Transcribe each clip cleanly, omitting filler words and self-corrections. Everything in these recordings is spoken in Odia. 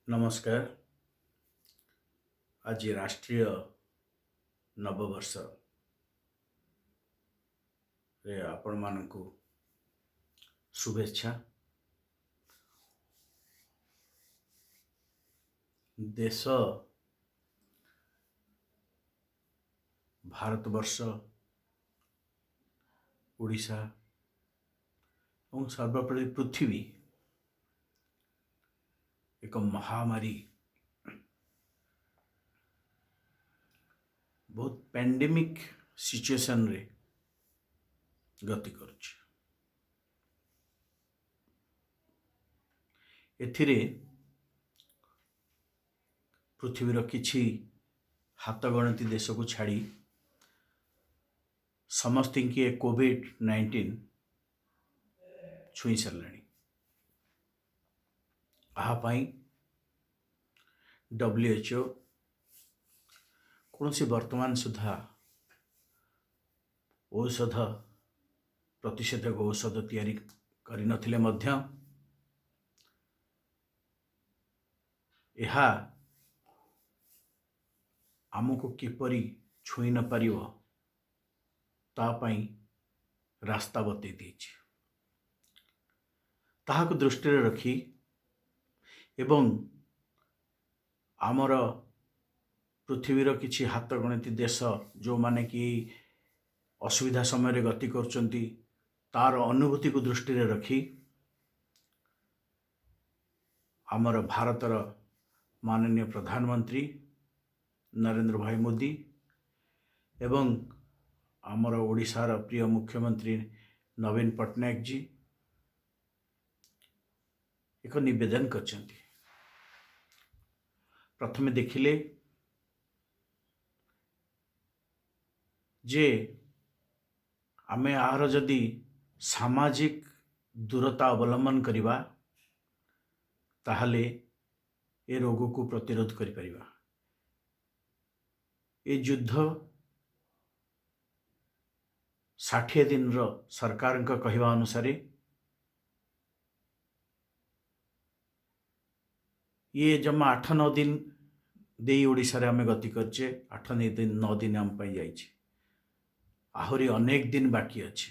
ନମସ୍କାର। ଆଜି ରାଷ୍ଟ୍ରୀୟ ନବବର୍ଷ ରେ ଆପଣମାନଙ୍କୁ ଶୁଭେଚ୍ଛା। ଦେଶ ଭାରତବର୍ଷ, ଓଡ଼ିଶା ଏବଂ ସର୍ବୋପରି ପୃଥିବୀ ଏକ ମହାମାରୀ, ବହୁତ ପ୍ୟାଣ୍ଡେମିକ୍ ସିଚୁଏସନରେ ଗତି କରୁଛି। ଏଥିରେ ପୃଥିବୀର କିଛି ହାତ ଗଣତି ଦେଶକୁ ଛାଡ଼ି ସମସ୍ତିଙ୍କି ଏ କୋଭିଡ଼-19 ଛୁଇଁ ସାରିଲାଣି। ଏହା ପାଇଁ WHO କୌଣସି ବର୍ତ୍ତମାନ ସୁଦ୍ଧା ଔଷଧ, ପ୍ରତିଷେଧକ ଔଷଧ ତିଆରି କରିନଥିଲେ ମଧ୍ୟ ଏହା ଆମକୁ କିପରି ଛୁଇଁ ନପାରିବ ତା ପାଇଁ ରାସ୍ତା ବତେଇ ଦେଇଛି। ତାହାକୁ ଦୃଷ୍ଟିରେ ରଖି ଏବଂ ଆମର ପୃଥିବୀର କିଛି ହାତ ଗଣତି ଦେଶ ଯେଉଁମାନେ କି ଅସୁବିଧା ସମୟରେ ଗତି କରୁଛନ୍ତି, ତାର ଅନୁଭୂତିକୁ ଦୃଷ୍ଟିରେ ରଖି ଆମର ଭାରତର ମାନନୀୟ ପ୍ରଧାନମନ୍ତ୍ରୀ ନରେନ୍ଦ୍ର ଭାଇ ମୋଦି ଏବଂ ଆମର ଓଡ଼ିଶାର ପ୍ରିୟ ମୁଖ୍ୟମନ୍ତ୍ରୀ ନବୀନ ପଟ୍ଟନାୟକ ଜୀ ଏକ ନିବେଦନ କରିଛନ୍ତି। ପ୍ରଥମେ ଦେଖିଲେ ଯେ ଆମେ ଏହାର ଯଦି ସାମାଜିକ ଦୂରତା ଅବଲମ୍ବନ କରିବା, ତାହେଲେ ଏ ରୋଗକୁ ପ୍ରତିରୋଧ କରିପାରିବା। ଏ ଯୁଦ୍ଧ 60 ଦିନର, ସରକାରଙ୍କ କହିବା ଅନୁସାରେ। ଇଏ ଜମା 8-9 ଦିନ ଦେଇ ଓଡ଼ିଶାରେ ଆମେ ଗତି କରିଛେ। 8 ଦିନ, 9 ଦିନ ଆମ ପାଇଁ ଯାଇଛି, ଆହୁରି ଅନେକ ଦିନ ବାକି ଅଛି।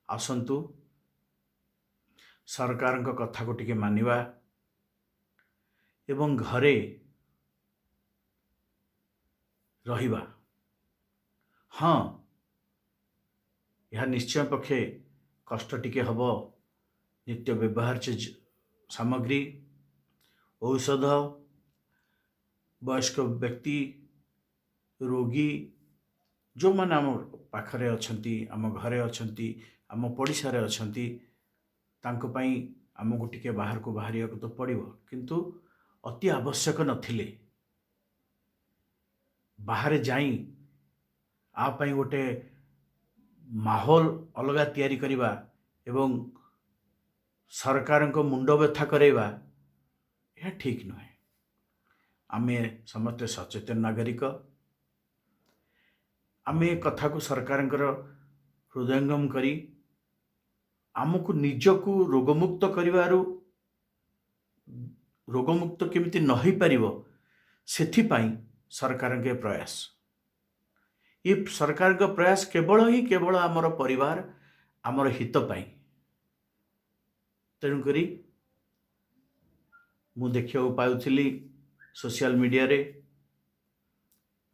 ଆସନ୍ତୁ, ସରକାରଙ୍କ କଥାକୁ ଟିକେ ମାନିବା ଏବଂ ଘରେ ରହିବା। ହଁ, ଏହା ନିଶ୍ଚୟ ପକ୍ଷେ କଷ୍ଟ ଟିକେ ହେବ। ନିତ୍ୟ ବ୍ୟବହାର୍ଯ୍ୟ ସାମଗ୍ରୀ, ଔଷଧ, ବୟସ୍କ ବ୍ୟକ୍ତି, ରୋଗୀ ଯେଉଁମାନେ ଆମ ପାଖରେ ଅଛନ୍ତି, ଆମ ଘରେ ଅଛନ୍ତି, ଆମ ପଡ଼ିଶାରେ ଅଛନ୍ତି, ତାଙ୍କ ପାଇଁ ଆମକୁ ଟିକେ ବାହାରକୁ ବାହାରିବାକୁ ତ ପଡ଼ିବ। କିନ୍ତୁ ଅତି ଆବଶ୍ୟକ ନଥିଲେ ବାହାରେ ଯାଇ ଆ ପାଇଁ ଗୋଟେ ମାହୋଲ ଅଲଗା ତିଆରି କରିବା ଏବଂ ସରକାରଙ୍କ ମୁଣ୍ଡ ବ୍ୟଥା କରାଇବା, ଏହା ଠିକ୍ ନୁହେଁ। ଆମେ ସମସ୍ତେ ସଚେତନ ନାଗରିକ। ଆମେ ଏ କଥାକୁ ସରକାରଙ୍କର ହୃଦୟଙ୍ଗମ କରି ଆମକୁ ନିଜକୁ ରୋଗମୁକ୍ତ କରିବାରୁ, ରୋଗମୁକ୍ତ କେମିତି ନ ହେଇପାରିବ, ସେଥିପାଇଁ ସରକାରଙ୍କ ଏ ପ୍ରୟାସ। ଏ ସରକାରଙ୍କ ପ୍ରୟାସ କେବଳ ହିଁ କେବଳ ଆମର ପରିବାର, ଆମର ହିତ ପାଇଁ। ତେଣୁକରି ମୁଁ ଦେଖିବାକୁ ପାଉଥିଲି ସୋସିଆଲ ମିଡ଼ିଆରେ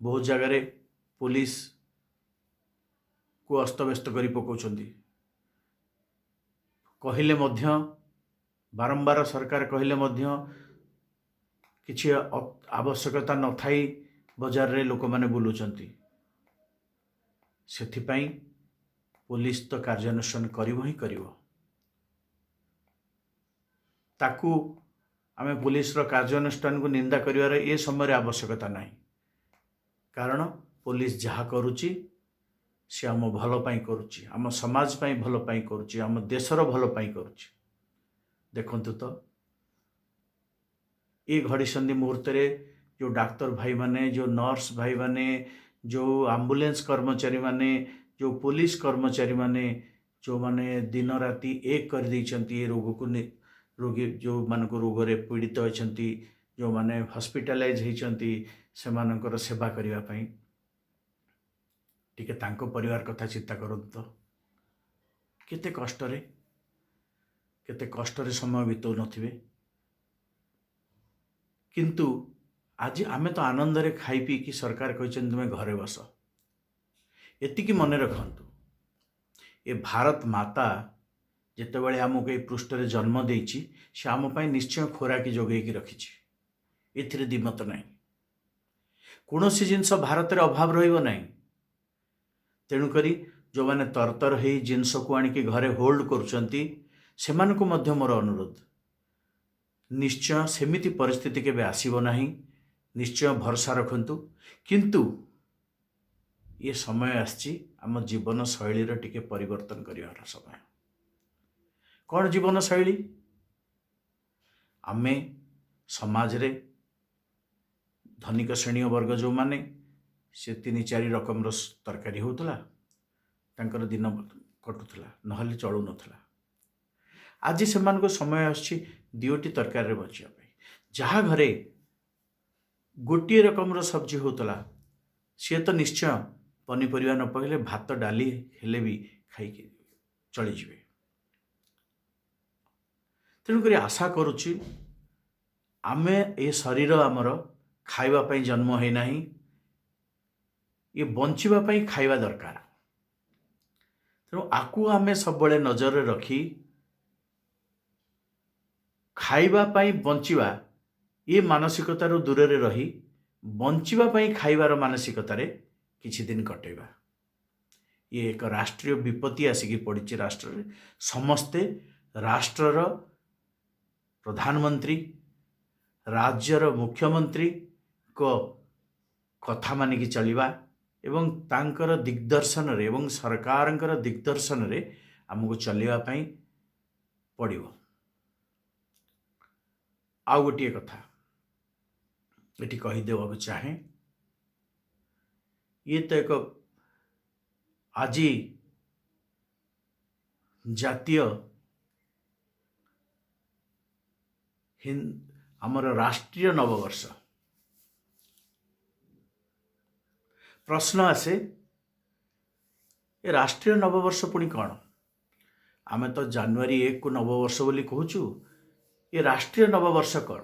ବହୁତ ଜାଗାରେ ପୋଲିସକୁ ଅସ୍ତବ୍ୟସ୍ତ କରି ପକାଉଛନ୍ତି। କହିଲେ ମଧ୍ୟ, ବାରମ୍ବାର ସରକାର କହିଲେ ମଧ୍ୟ କିଛି ଆବଶ୍ୟକତା ନଥାଇ ବଜାରରେ ଲୋକମାନେ ବୁଲୁଛନ୍ତି। ସେଥିପାଇଁ ପୋଲିସ ତ କାର୍ଯ୍ୟାନୁଷ୍ଠାନ କରିବ ହିଁ କରିବ। ତାକୁ ଆମେ ପୋଲିସର କାର୍ଯ୍ୟାନୁଷ୍ଠାନକୁ ନିନ୍ଦା କରିବାର ଏ ସମୟରେ ଆବଶ୍ୟକତା ନାହିଁ, କାରଣ ପୋଲିସ ଯାହା କରୁଛି ସେ ଆମ ଭଲ ପାଇଁ କରୁଛି, ଆମ ସମାଜ ପାଇଁ ଭଲ ପାଇଁ କରୁଛି, ଆମ ଦେଶର ଭଲ ପାଇଁ କରୁଛି। ଦେଖନ୍ତୁ ତ, ଏ ଘଡ଼ିସନ୍ଧି ମୁହୂର୍ତ୍ତରେ ଯେଉଁ ଡାକ୍ତର ଭାଇମାନେ, ଯେଉଁ ନର୍ସ ଭାଇମାନେ, ଯେଉଁ ଆମ୍ବୁଲାନ୍ସ କର୍ମଚାରୀମାନେ, ଯେଉଁ ପୋଲିସ କର୍ମଚାରୀମାନେ, ଯେଉଁମାନେ ଦିନ ରାତି ଏକ କରିଦେଇଛନ୍ତି ଏ ରୋଗକୁ ରୋଗୀ ଯେଉଁମାନଙ୍କୁ ରୋଗରେ ପୀଡ଼ିତ ଅଛନ୍ତି, ଯେଉଁମାନେ ହସ୍ପିଟାଲାଇଜ୍ ହେଇଛନ୍ତି, ସେମାନଙ୍କର ସେବା କରିବା ପାଇଁ। ଟିକେ ତାଙ୍କ ପରିବାର କଥା ଚିନ୍ତା କରନ୍ତୁ ତ, କେତେ କଷ୍ଟରେ, କେତେ କଷ୍ଟରେ ସମୟ ବିତାଉନଥିବେ। କିନ୍ତୁ ଆଜି ଆମେ ତ ଆନନ୍ଦରେ ଖାଇ ପିଇକି ସରକାର କହିଛନ୍ତି ତୁମେ ଘରେ ବସ। ଏତିକି ମନେ ରଖନ୍ତୁ, ଏ ଭାରତ ମାତା ଯେତେବେଳେ ଆମକୁ ଏଇ ପୃଷ୍ଠରେ ଜନ୍ମ ଦେଇଛି, ସେ ଆମ ପାଇଁ ନିଶ୍ଚୟ ଖୋରାକି ଯୋଗେଇକି ରଖିଛି, ଏଥିରେ ଦ୍ୱିମତ ନାହିଁ। କୌଣସି ଜିନିଷ ଭାରତରେ ଅଭାବ ରହିବ ନାହିଁ। ତେଣୁକରି ଯେଉଁମାନେ ତରତର ହେଇ ଜିନିଷକୁ ଆଣିକି ଘରେ ହୋଲ୍ଡ କରୁଛନ୍ତି, ସେମାନଙ୍କୁ ମଧ୍ୟ ମୋର ଅନୁରୋଧ, ନିଶ୍ଚୟ ସେମିତି ପରିସ୍ଥିତି କେବେ ଆସିବ ନାହିଁ, ନିଶ୍ଚୟ ଭରସା ରଖନ୍ତୁ। କିନ୍ତୁ ଏ ସମୟ ଆସିଛି ଆମ ଜୀବନଶୈଳୀର ଟିକେ ପରିବର୍ତ୍ତନ କରିବାର ସମୟ। କ'ଣ ଜୀବନଶୈଳୀ? ଆମେ ସମାଜରେ ଧନିକ ଶ୍ରେଣୀୟ ବର୍ଗ ଯେଉଁମାନେ, ସେ 3-4 ରକମର ତରକାରୀ ହେଉଥିଲା, ତାଙ୍କର ଦିନ କଟୁଥିଲା, ନହେଲେ ଚଳୁନଥିଲା। ଆଜି ସେମାନଙ୍କୁ ସମୟ ଆସୁଛି 2ଟି ତରକାରୀରେ ବଞ୍ଚିବା ପାଇଁ। ଯାହା ଘରେ ଗୋଟିଏ ରକମର ସବଜି ହେଉଥିଲା, ସିଏ ତ ନିଶ୍ଚୟ ପନିପରିବା ନ ପକେଇଲେ ଭାତ ଡାଲି ହେଲେ ବି ଖାଇକି ଚଳିଯିବେ। ତେଣୁକରି ଆଶା କରୁଛି, ଆମେ ଏ ଶରୀର ଆମର ଖାଇବା ପାଇଁ ଜନ୍ମ ହେଇନାହିଁ, ଇଏ ବଞ୍ଚିବା ପାଇଁ ଖାଇବା ଦରକାର। ତେଣୁ ଆକୁ ଆମେ ସବୁବେଳେ ନଜରରେ ରଖି ଖାଇବା ପାଇଁ ବଞ୍ଚିବା ଏ ମାନସିକତାରୁ ଦୂରରେ ରହି ବଞ୍ଚିବା ପାଇଁ ଖାଇବାର ମାନସିକତାରେ କିଛି ଦିନ କଟେଇବା। ଇଏ ଏକ ରାଷ୍ଟ୍ରୀୟ ବିପତ୍ତି ଆସିକି ପଡ଼ିଛି ରାଷ୍ଟ୍ରରେ। ସମସ୍ତେ ରାଷ୍ଟ୍ରର ପ୍ରଧାନମନ୍ତ୍ରୀ, ରାଜ୍ୟର ମୁଖ୍ୟମନ୍ତ୍ରୀଙ୍କ କଥା ମାନିକି ଚଳିବା ଏବଂ ତାଙ୍କର ଦିଗ୍ଦର୍ଶନରେ ଏବଂ ସରକାରଙ୍କର ଦିଗ୍ଦର୍ଶନରେ ଆମକୁ ଚଲିବା ପାଇଁ ପଡ଼ିବ। ଆଉ ଗୋଟିଏ କଥା ଏଠି କହିଦେବାକୁ ଚାହେଁ, ଇଏ ତ ଏକ ଆଜି ଜାତୀୟ ଆମର ରାଷ୍ଟ୍ରୀୟ ନବବର୍ଷ। ପ୍ରଶ୍ନ ଆସେ, ଏ ରାଷ୍ଟ୍ରୀୟ ନବବର୍ଷ ପୁଣି କ'ଣ? ଆମେ ତ ଜାନୁଆରୀ 1କୁ ନବବର୍ଷ ବୋଲି କହୁଛୁ, ଏ ରାଷ୍ଟ୍ରୀୟ ନବବର୍ଷ କ'ଣ?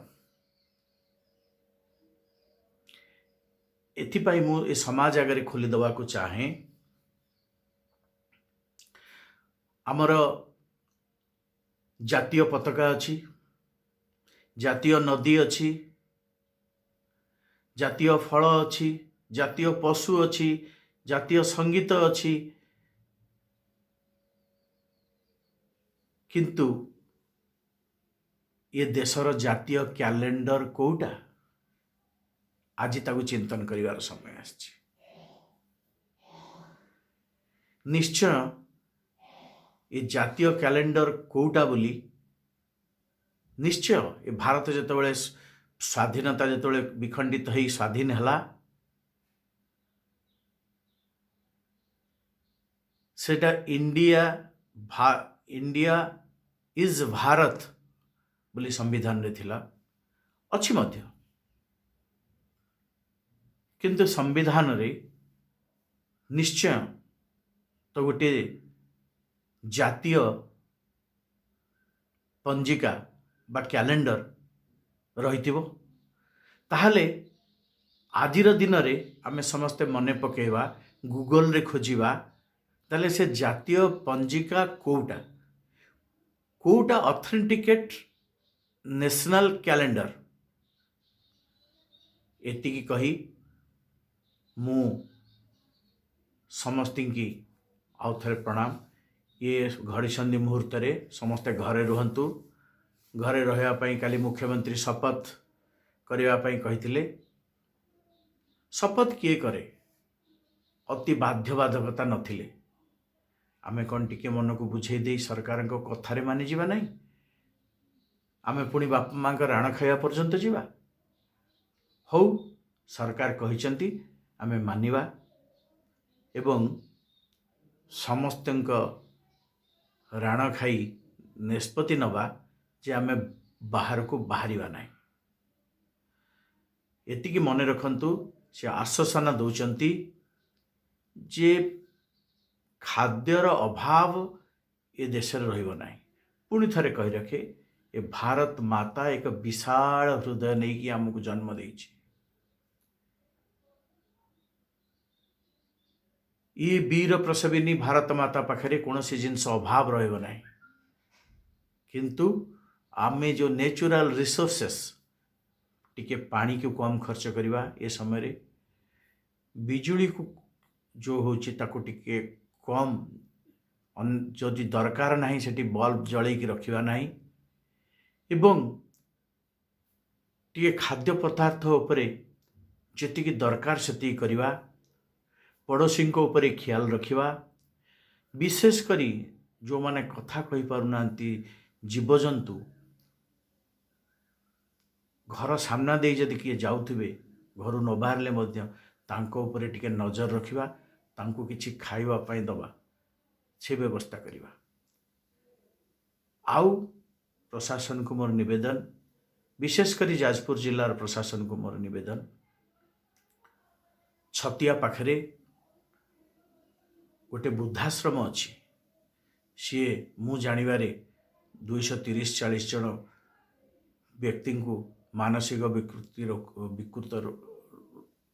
ଏଥିପାଇଁ ମୁଁ ଏ ସମାଜ ଆଗରେ ଖୋଲିଦେବାକୁ ଚାହେଁ। ଆମର ଜାତୀୟ ପତାକା ଅଛି, ଜାତୀୟ ନଦୀ ଅଛି, ଜାତୀୟ ଫଳ ଅଛି, ଜାତୀୟ ପଶୁ ଅଛି, ଜାତୀୟ ସଙ୍ଗୀତ ଅଛି, କିନ୍ତୁ ଏ ଦେଶର ଜାତୀୟ କ୍ୟାଲେଣ୍ଡର କୋଉଟା? ଆଜି ତାକୁ ଚିନ୍ତନ କରିବାର ସମୟ ଆସିଛି। ନିଶ୍ଚୟ ଏ ଜାତୀୟ କ୍ୟାଲେଣ୍ଡର କୋଉଟା ବୋଲି ନିଶ୍ଚୟ ଏ ଭାରତ ଯେତେବେଳେ ସ୍ୱାଧୀନତା ଯେତେବେଳେ ବିଖଣ୍ଡିତ ହେଇ ସ୍ୱାଧୀନ ହେଲା, ସେଟା ଇଣ୍ଡିଆ is Bharat ବୋଲି ସମ୍ବିଧାନରେ ଥିଲା, ଅଛି ମଧ୍ୟ। କିନ୍ତୁ ସମ୍ବିଧାନରେ ନିଶ୍ଚୟ ତ ଗୋଟିଏ ଜାତୀୟ ପଞ୍ଜିକା ବା କ୍ୟାଲେଣ୍ଡର ରହିଥିବ। ତାହେଲେ ଆଜିର ଦିନରେ ଆମେ ସମସ୍ତେ ମନେ ପକାଇବା, ଗୁଗଲରେ ଖୋଜିବା, ତାହେଲେ ସେ ଜାତୀୟ ପଞ୍ଜିକା କେଉଁଟା, କେଉଁଟା ଅଥେଣ୍ଟିକେଟ୍ ନ୍ୟାସନାଲ୍ କ୍ୟାଲେଣ୍ଡର। ଏତିକି କହି ମୁଁ ସମସ୍ତିଙ୍କି ଆଉ ଥରେ ପ୍ରଣାମ। ଇଏ ଘଡ଼ିସନ୍ଧି ମୁହୂର୍ତ୍ତରେ ସମସ୍ତେ ଘରେ ରୁହନ୍ତୁ। ଘରେ ରହିବା ପାଇଁ କାଲି ମୁଖ୍ୟମନ୍ତ୍ରୀ ଶପଥ କରିବା ପାଇଁ କହିଥିଲେ। ଶପଥ କିଏ କରେ? ଅତି ବାଧ୍ୟବାଧକତା ନଥିଲେ ଆମେ କ'ଣ ଟିକେ ମନକୁ ବୁଝେଇ ଦେଇ ସରକାରଙ୍କ କଥାରେ ମାନିଯିବା ନାହିଁ? ଆମେ ପୁଣି ବାପା ମାଆଙ୍କ ରାଣ ଖାଇବା ପର୍ଯ୍ୟନ୍ତ ଯିବା? ହଉ, ସରକାର କହିଛନ୍ତି ଆମେ ମାନିବା ଏବଂ ସମସ୍ତଙ୍କ ରାଣ ଖାଇ ନିଷ୍ପତ୍ତି ନେବା ଯେ ଆମେ ବାହାରକୁ ବାହାରିବା ନାହିଁ। ଏତିକି ମନେ ରଖନ୍ତୁ, ସେ ଆଶ୍ୱାସନା ଦେଉଛନ୍ତି ଯେ ଖାଦ୍ୟର ଅଭାବ ଏ ଦେଶରେ ରହିବ ନାହିଁ। ପୁଣି ଥରେ କହି ରଖେ, ଏ ଭାରତ ମାତା ଏକ ବିଶାଳ ହୃଦୟ ନେଇକି ଆମକୁ ଜନ୍ମ ଦେଇଛି। ଇଏ ବୀର ପ୍ରସବିନୀ ଭାରତ ମାତା ପାଖରେ କୌଣସି ଜିନିଷ ଅଭାବ ରହିବ ନାହିଁ। କିନ୍ତୁ ଆମେ ଯେଉଁ ନ୍ୟାଚୁରାଲ ରିସୋର୍ସେସ୍, ଟିକେ ପାଣିକୁ କମ୍ ଖର୍ଚ୍ଚ କରିବା ଏ ସମୟରେ, ବିଜୁଳିକୁ ଯେଉଁ ହେଉଛି ତାକୁ ଟିକେ କମ୍, ଯଦି ଦରକାର ନାହିଁ ସେଠି ବଲ୍ବ ଜଳେଇକି ରଖିବା ନାହିଁ, ଏବଂ ଟିକେ ଖାଦ୍ୟ ପଦାର୍ଥ ଉପରେ ଯେତିକି ଦରକାର ସେତିକି କରିବା, ପଡ଼ୋଶୀଙ୍କ ଉପରେ ଖିଆଲ ରଖିବା, ବିଶେଷ କରି ଯେଉଁମାନେ କଥା କହିପାରୁନାହାନ୍ତି, ଜୀବଜନ୍ତୁ ଘର ସାମ୍ନା ଦେଇ ଯଦି କିଏ ଯାଉଥିବେ, ଘରୁ ନ ବାହାରିଲେ ମଧ୍ୟ ତାଙ୍କ ଉପରେ ଟିକେ ନଜର ରଖିବା, ତାଙ୍କୁ କିଛି ଖାଇବା ପାଇଁ ଦେବା, ସେ ବ୍ୟବସ୍ଥା କରିବା। ଆଉ ପ୍ରଶାସନକୁ ମୋର ନିବେଦନ, ବିଶେଷ କରି ଯାଜପୁର ଜିଲ୍ଲାର ପ୍ରଶାସନକୁ ମୋର ନିବେଦନ, ଛତିଆ ପାଖରେ ଗୋଟେ ବୃଦ୍ଧାଶ୍ରମ ଅଛି। ସିଏ ମୁଁ ଜାଣିବାରେ 230-40 ଜଣ ବ୍ୟକ୍ତିଙ୍କୁ, ମାନସିକ ବିକୃତ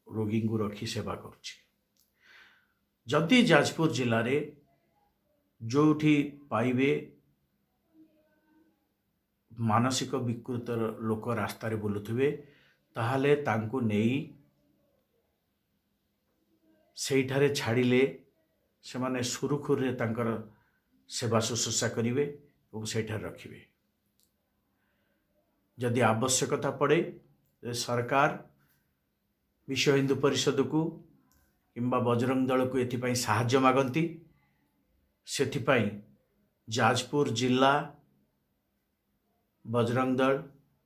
ରୋଗୀଙ୍କୁ ରଖି ସେବା କରୁଛି। ଯଦି ଯାଜପୁର ଜିଲ୍ଲାରେ ଯେଉଁଠି ପାଇବେ ମାନସିକ ବିକୃତ ଲୋକ ରାସ୍ତାରେ ବୁଲୁଥିବେ, ତାହେଲେ ତାଙ୍କୁ ନେଇ ସେଇଠାରେ ଛାଡ଼ିଲେ ସେମାନେ ସୁରୁଖୁରୁରେ ତାଙ୍କର ସେବା ଶୁଶ୍ରୂଷା କରିବେ ଏବଂ ସେଇଠାରେ ରଖିବେ। ଯଦି ଆବଶ୍ୟକତା ପଡ଼େ, ସରକାର ବିଶ୍ୱ ହିନ୍ଦୁ ପରିଷଦକୁ କିମ୍ବା ବଜରଙ୍ଗ ଦଳକୁ ଏଥିପାଇଁ ସାହାଯ୍ୟ ମାଗନ୍ତି, ସେଥିପାଇଁ ଯାଜପୁର ଜିଲ୍ଲା ବଜରଙ୍ଗ ଦଳ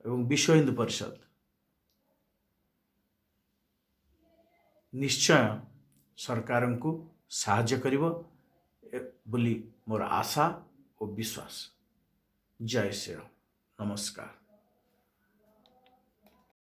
ଏବଂ ବିଶ୍ୱ ହିନ୍ଦୁ ପରିଷଦ ନିଶ୍ଚୟ ସରକାରଙ୍କୁ ସାହାଯ୍ୟ କରିବ ବୋଲି ମୋର ଆଶା ଓ ବିଶ୍ୱାସ। ଜୟ ଶ୍ରୀରାମ। ନମସ୍କାର।